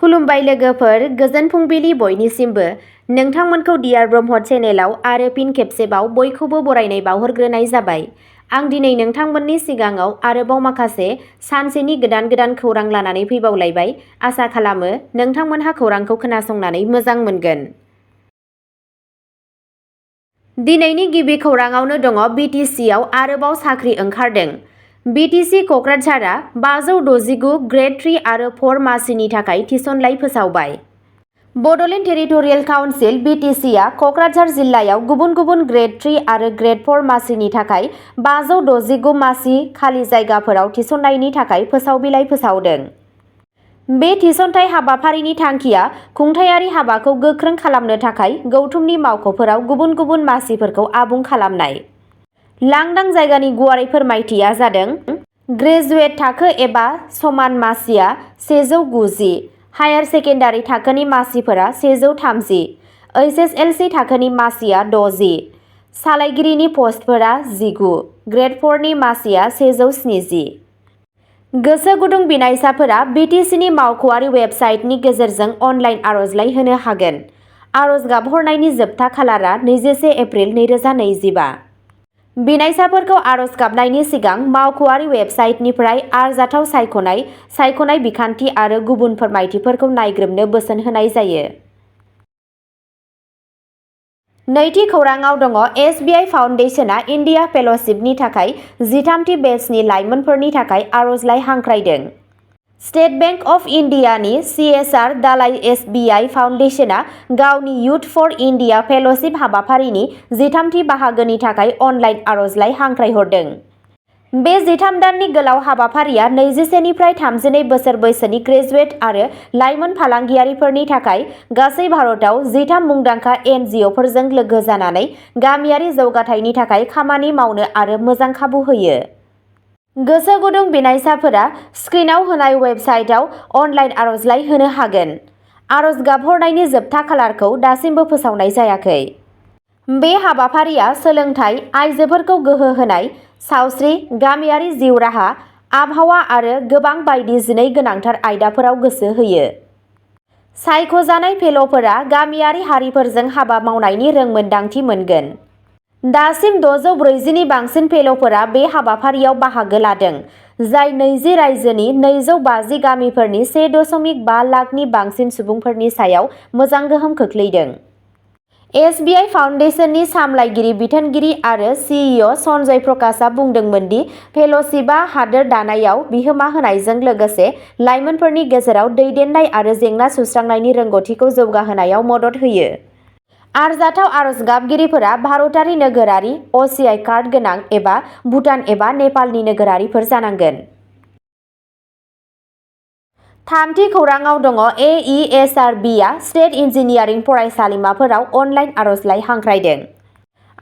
खुलुमबाय लोगोफोर, गोजोन फुंबिलि बयनिसिमबो। नोंथांमोनखौ डियार ब्रह्म चेनेलाव आरो फिन खेबसेबाव बयखौबो बरायनाय बावहरग्रोनाय जाबाय। आं दिनै नोंथांमोननि सिगाङाव आरोबाव माखासे सानसेनि गोदान खौरां लानानै फैबावलायबाय। आसा खालामो नोंथांमोनहा खौरांखौ खोनासंनानै मोजां मोनगोन। दिनैनि गिबि खौराङावनो दङ BTCआव आरोबाव साख्रि ओंखारदों। BTC क'क्राझारआ 569 ग्रेड 3 आरो 4 मासिनि थाखाय थिसनलाइ फोसावबाय। बड'लेण्ड टेरिटरियेल काउन्सिल BTCआ क'क्राझार जिल्लायाव गुबुन ग्रेड 3 आरो ग्रेड 4 मासिनि थाखाय 569 मासि खालि जायगाफोराव थिसननायनि थाखाय फोसावबिलाइ फोसावदों। बे थिसनथाइ हाबाफारिनि थांखिया खुंथायारि हाबाखौ गोख्रों खालामनो थाखाय गौथुमनि मावख'फोराव गुबुन मासिफोरखौ आबुं खालामनाय। लांदां जायगानि गुवारै फोरमायथिया जादों ग्रेजुवेट थाखो एबा समान मासिया 190, हायार सेकेन्डारि थाखोनि मासिफोरा 130, HSLC थाखोनि मासिया 60, सालायगिरिनि पस्टफोरा 19, ग्रेड 4 नि मासिया 170। गोसो गुदुं बिनायसाफोरा BTCनि मावख'आरि वेबसाइटनि गेजेरजों अनलाइन आर'जलाइ होनो हागोन। आर'ज गाबहरनायनि जोबथा खालारा 21 एप्रिल 2025। बिनायसाफोरखौ आर'ज गाबनायनि सिगां मावख'आरि वेबसाइटनिफ्राय आरजाथाव सायख'नाय बिखान्थि आरो गुबुन फोरमायथिफोरखौ नायग्रोमनो बोसोन होनाय जायो। नैथि खौराङाव दङ SBI फाउन्डेसनआ इन्डिया फेल'शिपनि थाखाय 13थि बेचनि लाइमोनफोरनि थाखाय आर'जलाइ हांख्रायदों। स्टेट बेंक अफ इन्डियानि CSR दालाइ SBI फाउन्डेसनआ गावनि युथ फर इन्डिया फेल'शिप हाबाफारिनि 13थि बाहागोनि थाखाय अनलाइन आर'जलाइ हांख्रायहरदों। बे 13 दाननि गोलाव हाबाफारिया 21 निफ्राय 32 बोसोर बैसोनि ग्रेजुवेट आरो लाइमोन फालांगियारिफोरनि थाखाय गासै भारतआव 13 मुंदांखा NGOफोरजों लोगो जानानै गामियारि जौगाथायनि थाखाय खामानि मावनो आरो मोजां खाबु होयो। गोसो गुदुं बिनायसाफोरा स्क्रिनआव होनाय वेबसाइटआव अनलाइन आर'जलाइ होनो हागोन। आर'ज गाबहरनायनि जोबथा खालारखौ दासिमबो फोसावनाय जायाखै। बे हाबाफारिया सोलोंथाइ, आइजोफोरखौ गोहो होनाय, सावस्रि, गामियारि जिउ राहा, आबहावा आरो गोबां बायदि 12 गोनांथार आयदाफोराव गोसो होयो। सायख'जानाय फेल'फोरा गामियारि हारिफोरजों हाबा मावनायनि रोंमोनदांथि मोनगोन। दासिम 640 नि बांसिन फेल'फोरा बे हाबाफारियाव बाहागो लादों, जाय 20 रायजोनि 250 गामिफोरनि 1.5 लाखनि बांसिन सुबुंफोरनि सायाव मोजां गोहोम खोख्लैदों। SBI फाउन्डेसननि सामलायगिरि बिथोनगिरि आरो CEO सन्जय प्रकाशआ बुंदोंमोन दि फेल'शिपआ हादोर दानायाव बिहोमा होनायजों लोगोसे लाइमोनफोरनि गेजेराव दैदेननाय आरो जेंना सुस्रांनायनि रोंग'थिखौ जौगाहोनायाव मदद होयो। आरजाथाव आर'ज गाबगिरिफोरा भारतारि नोगोरारि, OCI कार्ड गोनां एबा भुटान एबा नेपालनि नोगोरारिफोर जानांगोन। थामथि खौराङाव दङ AESRBआ स्टेट इन्जिनियारिं फरायसालिमाफोराव अनलाइन आर'जलाइ हांख्रायदों।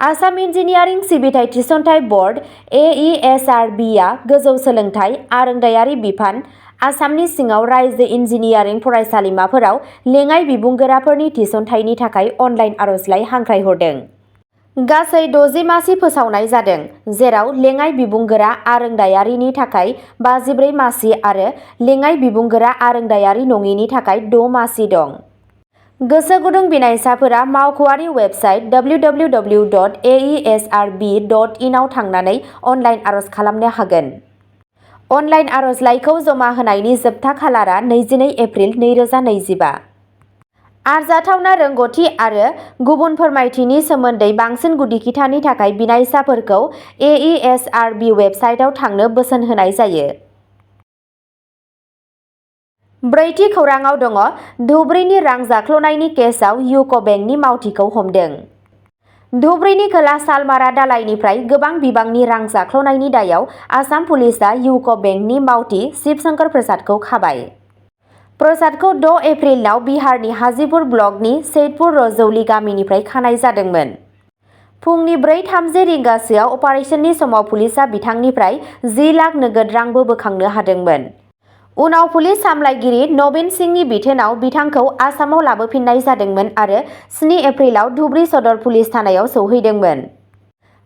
आसाम इन्जिनियारिं सिबिथाइ थिसनथाइ बर्ड AESRBआ गोजौ सोलोंथाइ, आरोंदायारि बिफान, आसामनि सिङाव रायजो इन्जिनियारिं फरायसालिमाफोराव लेङाइ बिबुंगोराफोरनि थिसनथाइनि थाखाय अनलाइन आर'जलाइ हांख्रायहरदों। गासै 60 मासि फोसावनाय जादों, जेराव लेङाइ बिबुंगोरा आरोंदायारिनि थाखाय 54 मासि आरो लेङाइ बिबुंगोरा आरोंदायारि नङिनि थाखाय 6 मासि दं। गोसो गुदुं बिनायसाफोरा मावख'आरि वेबसाइट www.aesrb.in आव थांनानै अनलाइन आर'ज खालामनो हागोन। अनलाइन आर'जलाइखौ जमा होनायनि जोबथा खालारा 22 एप्रिल 2025। आरजाथावना रोंग'थि आरो गुबुन फोरमायथिनि सोमोन्दै बांसिन गुदि खिथानि थाखाय बिनायसाफोरखौ AESRB वेबसाइटआव थांनो बोसोन होनाय जायो। ब्रैथि खौराङाव दङ धुबुरीनि रां जाख्ल'नायनि केसआव इउक' बेंकनि मावथिखौ हमदों। धुबुरीनि खोला सालमारा दालाइनिफ्राय गोबां बिबांनि रां जाख्ल'नायनि दायाव आसाम पुलिसआ इउक' बेंकनि मावथि शिव शंकर प्रसादखौ खाबाय। प्रसादखौ 6 एप्रिलाव बिहारनि हाजीपुर ब्लकनि सैदपुर रजौली गामिनिफ्राय खानाय जादोंमोन। फुंनि 4:30 रिंगासोआव अपारेशननि समाव पुलिसआ बिथांनिफ्राय 10 लाख नोगोद रांबो बोखांनो हादोंमोन। उनाव पुलिस सामलायगिरि नवीन सिंहनि बिथोनाव बिथांखौ आसामाव लाबोफिननाय जादोंमोन आरो 7 एप्रिलाव धुबुरी सदर पुलिस थानायाव सौहैदोंमोन।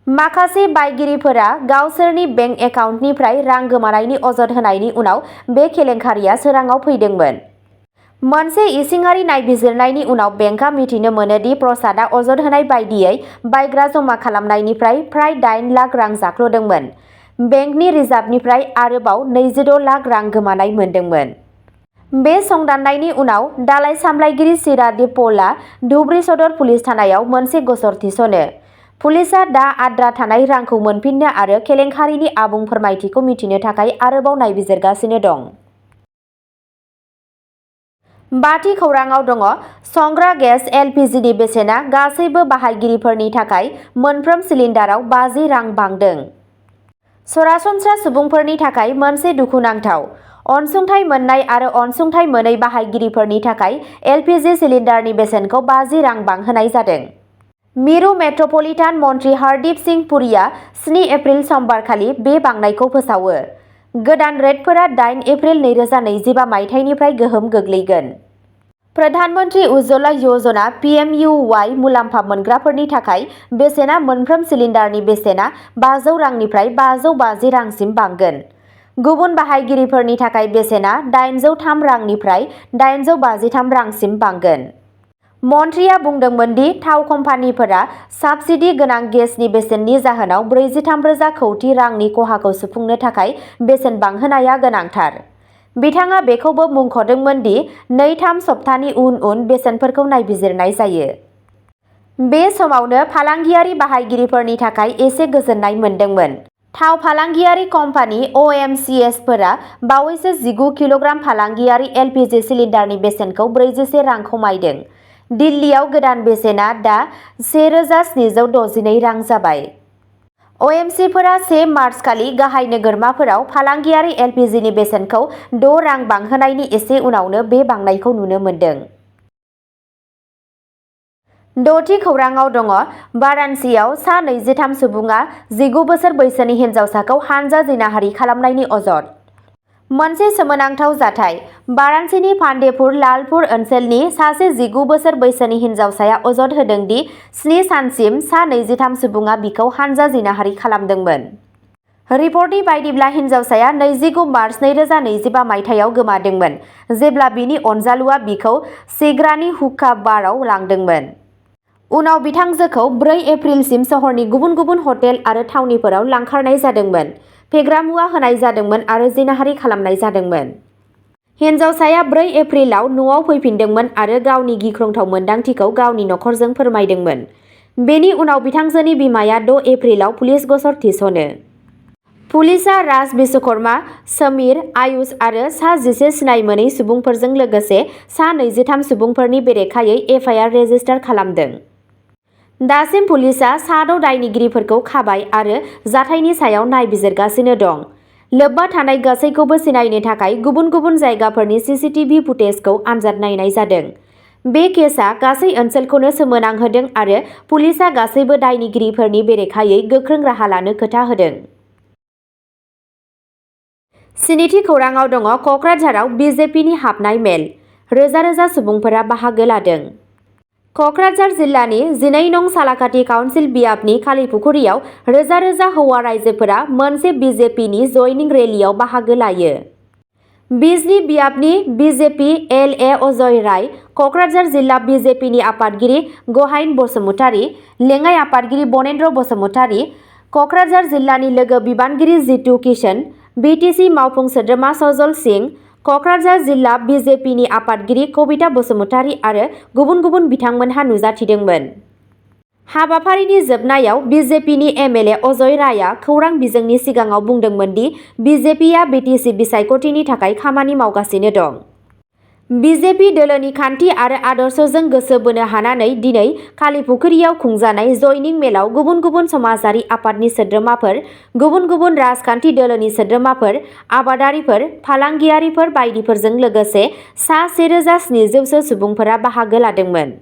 माखासे बायगिरिफोरा गावसोरनि बेंक एकाउन्टनिफ्राय रां गोमानायनि अजद होनायनि उनाव बे केलेंकारिया सोराङाव फैदोंमोन। मोनसे इसिङारि नायबिजिरनायनि उनाव बेंकआ मिथिनो मोनोदि प्रसादआ अजद होनाय बायदियै बायग्रा जमा खालामनायनिफ्राय फ्राय 8 लाख रां जाख्ल'दोंमोन। बेंकनि रिजार्भनिफ्राय आरोबाव 26 लाख रां गोमानाय मोनदोंमोन। बे संदाननायनि उनाव दालाइ सामलायगिरि सिरादिप पलआ धुब्री सदर पुलिस थानायाव मोनसे गसर थिसनो। पुलिसआ दा आद्रा थानाय रांखौ मोनफिननो आरो केलेंकारिनि आबुं फोरमायथिखौ मिथिनो थाखाय आरोबाव नायबिजिरगासिनो दं। बाथि खौराङाव दङ संग्रा गेस एलपिजिनि बेसेना गासैबो बाहायगिरिफोरनि थाखाय मोनफ्रोम सिलिन्डाराव 50 रां बांदों। सरासनस्रा सुबुंफोरनि थाखाय मोनसे दुखुनांथाव। अनसुंथाइ मोननाय आरो अनसुंथाइ मोनै बाहायगिरिफोरनि थाखाय एलपिजि सिलिन्डारनि बेसेनखौ 50 रां बांहोनाय जादों। मिरु मेट्रपलिटान मन्थ्रि हरदीप सिंह पुरीआ 7 एप्रिल समबारखालि बे बांनायखौ फोसावो। गोदान रेटफोरा 8 एप्रिल 2025 मायथाइनिफ्राय गोहोम गोग्लैगोन। प्रधानमन्त्री उज्ज्वला योजना (पीएमयूवाई) मुलाम्फा मोनग्राफोरनि थाखाय बेसेना मोनफ्रोम सिलिन्डारनि बेसेना 500 रांनिफ्राय 550 रांसिम बांगोन। गुबुन बाहायगिरिफोरनि थाखाय बेसेना 803 रांनिफ्राय 853 रांसिम बांगोन। मन्थ्रिया बुंदोंमोन दि थाव कम्पानिफोरा साब्सिडी गोनां गेसनि बेसेननि जाहोनाव 43,000 कौटि रांनि खहाखौ सुफुंनो थाखाय बेसेन बांहोनाया गोनांथार। बिथाङा बेखौबो मुंख'दोंमोन दि 2-3 सप्तानि उन बेसेनफोरखौ नायबिजिरनाय जायो। बे समावनो फालांगियारि बाहायगिरिफोरनि थाखाय एसे गोजोननाय मोनदोंमोन। थाव फालांगियारि कम्पानि (ओएमसीएस)फोरा बावैसो 19 किल'ग्राम फालांगियारि एलपिजि सिलिन्डारनि बेसेनखौ 41 रां खमायदों। दिल्लीयाव गोदान बेसेना दा 1,762 रां जाबाय। ओएमसीफोरा 1 मार्च खालि गाहाय नोगोरमाफोराव फालांगियारि एलपिजिनि बेसेनखौ 6 रां बांहोनायनि एसे उनावनो बे बांनायखौ नुनो मोन्दों। 6थि खौराङाव दङ वाराणसीआव सा 23 सुबुङा 19 बोसोर बैसोनि हिन्जावसाखौ हानजा जिनाहारि खालामनायनि अजद। मोनसे सोमोनांथाव जाथाय। वाराणसीनि पान्डेपुर लालपुर ओनसोलनि सासे 19 बोसोर बैसोनि हिन्जावसाया अजद होदों दि 7 सानसिम सा 23 सुबुङा बिखौ हानजा जिनाहारि खालामदोंमोन। रिपर्टनि बायदिब्ला हिन्जावसाया 29 मार्च 2025 मायथाइयाव गोमादोंमोन, जेब्ला बिनि अनजालुआ बिखौ सिग्रानि हुक्का बारआव लांदोंमोन। उनाव बिथांजोखौ 4 एप्रिलसिम सहरनि गुबुन गुबुन हटेल आरो थावनिफोराव लांखारनाय जादोंमोन, फेग्रा मुवा होनाय जादोंमोन आरो जिनाहारि खालामनाय जादोंमोन। हिन्जावसाया 4 एप्रिलाव न'आव फैफिनदोंमोन आरो गावनि गिख्रंथाव मोन्दांथिखौ गावनि नखरजों फोरमायदोंमोन। बेनि उनाव बिथांजोनि बिमाया 6 एप्रिलाव पुलिस गसर थिसनो। पुलिसआ राज विश्वकर्मा, समीर, आयुष आरो सा 11 सिनाय मोनै सुबुंफोरजों लोगोसे सा 23 सुबुंफोरनि बेरेखायै एफआइआर रेजिस्टार खालामदों। दासिम पुलिसआ सा 6 दायनिगिरिफोरखौ खाबाय आरो जाथायनि सायाव नायबिजिरगासिनो दं। लोब्बा थानाय गासैखौबो सिनायनो थाखाय गुबुन गुबुन जायगाफोरनि सीसीटीवी फुटेजखौ आनजाद नायनाय जादों। बे केसआ गासै ओनसोलखौनो सोमोनांहोदों आरो पुलिसआ गासैबो दायनिगिरिफोरनि बेरेखायै गोख्रों राहा लानो खोथा होदों। 7थि खौराङाव दङ क'क्राझाराव बीजेपीनि हाबनाय मेल। रोजा रोजा सुबुंफोरा बाहागो लादों। क'क्राझार जिल्लानि 12 नं सालाकाथि काउन्सिल बियाबनि कालीपुखुरियाव रोजा रोजा हौवा रायजोफोरा मोनसे बीजेपीनि जयनिं रेलियाव बाहागो लायो। बिजनी बियाबनि बीजेपी एलए अजय राय, क'क्राझार जिल्ला बीजेपीनि आफादगिरि गहाइन बसुमतारी, लेङाइ आफादगिरि बनेन्द्र बसुमतारी, क'क्राझार जिल्लानि लोगो बिबानगिरि जितु किशन, बिटिसि मावफुं सोद्रोमा सजल सिंह, क'क्राझार जिल्ला बीजेपीनि आफादगिरि कबिता बसुमतारी आरो गुबुन गुबुन बिथांमोनहा नुजाथिदोंमोन। हाबाफारिनि जोबनायाव बीजेपीनि एमएलए अजय रायआ खौरां बिजोंनि सिगाङाव बुंदोंमोन दि बीजेपीआ बिटिसि बिसायख'थिनि थाखाय खामानि मावगासिनो दं। बीजेपी दोलोनि खान्थि आरो आदर्शजों गोसो बोनो हानानै दिनै कालीपुखुरियाव खुंजानाय जयनिं मेलाव गुबुन गुबुन समाजारि आफादनि सोद्रोमाफोर, गुबुन गुबुन राजखान्थि दोलोनि सोद्रोमाफोर, आबादारिफोर, फालांगियारिफोर बायदिफोरजों लोगोसे सा 1700 सो सुबुंफोरा बाहागो लादोंमोन।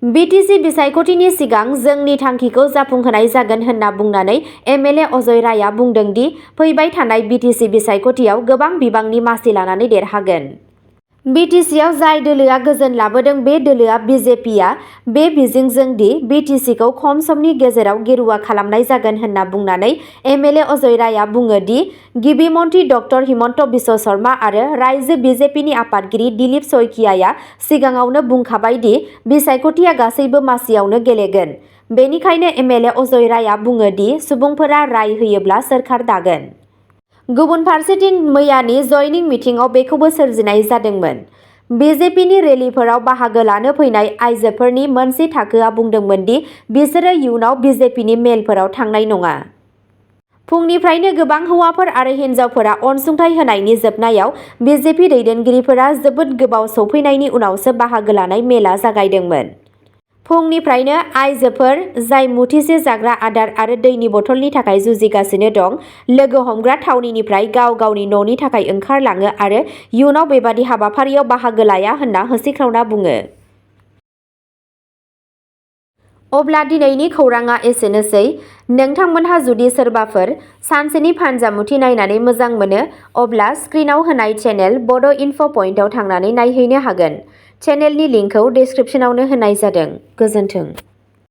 बिटिसि बिसायख'थिनि सिगां जोंनि थांखिखौ जाफुंहोनाय जागोन होनना बुंनानै एमएलए अजय रायआ बुंदों दि फैबाय थानाय बिटिसि बिसायख'थियाव गोबां बिबांनि मासि लानानै देरहागोन। BTCआव जाय दोलोआ गोजोन लाबोदों बे दोलोआ BJPआ बे मिजिंजों दि BTCखौ खम समनि गेजेराव गेरुवा खालामनाय जागोन होनना बुंनानै MLA अजय रायआ बुङो दि गिबि मन्थ्रि डक्टर हिमन्त बिश्व शर्मा आरो रायजो BJPनि आफादगिरि दिलीप शइकियाआ सिगाङावनो बुंखाबाय दि बिसायख'थिया गासैबो मासियावनो गेलेगोन। बेनिखायनो MLA अजय रायआ बुङो दि सुबुंफोरा राय होयोब्ला सोरखार दागोन। गुबुन फारसेथिं मैयानि जयनिं मिटिंआव बेखौबो सोरजिनाय जादोंमोन। BJPनि रेलिफोराव बाहागो लानो फैनाय आइजोफोरनि मोनसे थाखोआ बुंदोंमोन दि बिसोरो इयुनाव BJPनि मेलफोराव थांनाय नङा। फुंनिफ्रायनो गोबां हौवाफोर आरो हिन्जावफोरा अनसुंथाइ होनायनि जोबनायाव BJP दैदेनगिरिफोरा जोबोद गोबाव सौफैनायनि उनावसो बाहागो लानाय मेला जागायदोंमोन। फुंनिफ्रायनो आइजोफोर जाय मुथिसे जाग्रा आदार आरो दैनि बथलनि थाखाय जुजिगासिनो दं, लोगो हमग्रा थावनिनिफ्राय गाव गावनि न'नि थाखाय ओंखारलाङो आरो इयुनाव बेबादि हाबाफारियाव बाहागो लाया होनना होसिख्रावना बुङो। अब्ला दिनैनि खौराङा एसेनोसै। नोंथांमोनहा जुदि सोरबाफोर सानसेनि फानजामुथि नायनानै मोजां मोनो, अब्ला स्क्रिनाव होनाय चेनेल बड' इनफ' पइन्टआव थांनानै नायहैनो हागोन। चेनेलनि लिंकखौ डिस्क्रिप्शनावनो होनाय जादों। गोजोन्थों।